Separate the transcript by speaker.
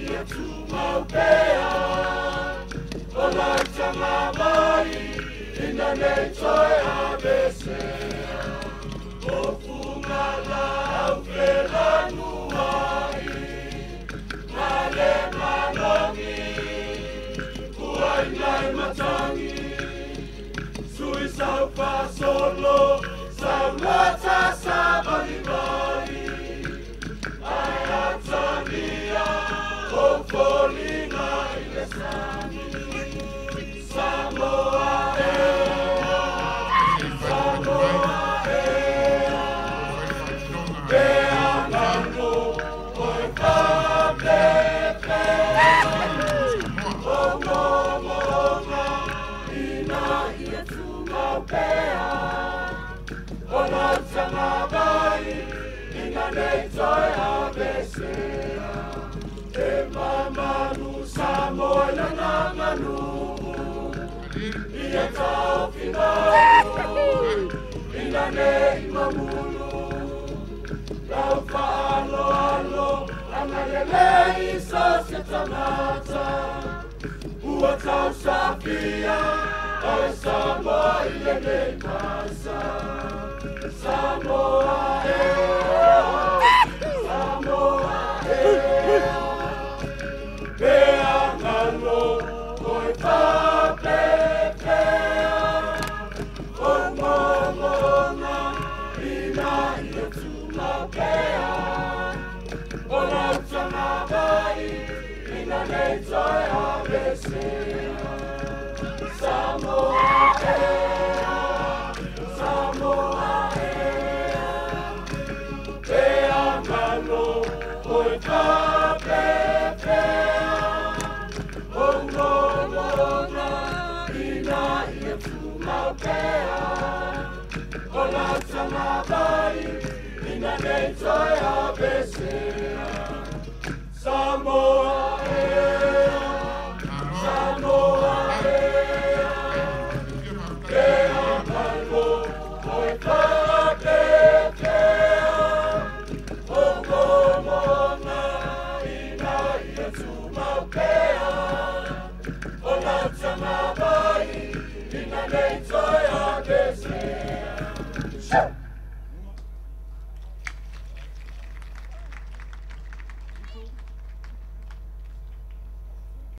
Speaker 1: ia tumau pea. O lau tagavai ina nei toe avesea. O fugalau felanuai ma le malogi ua inai matagi. Sui sau fasolo saulata savalivali ae atagia o foliga i le sami. Samoa ea, Samoa ea, pea galo oe fapepea. O momoga ina ia tumau pea. O lau tagavai ina nei toe avesea. E mamalu Samoa i lana aganuu. Ia taofi ina nei mamulu. Lau faaloalo agalelei so se tagata. Ua tausafia oe Samoa i lenei masa. Samoa ea, Samoa ea, pea galo oe fapepea. O momoga ina ia tumau pea. O lau tagavai ina nei toe avesea. Samoa ea, Samoa ea, pea galo oe fapepea. O momoga ina ia tumau pea. O lau tagavai ina nei toe avesea.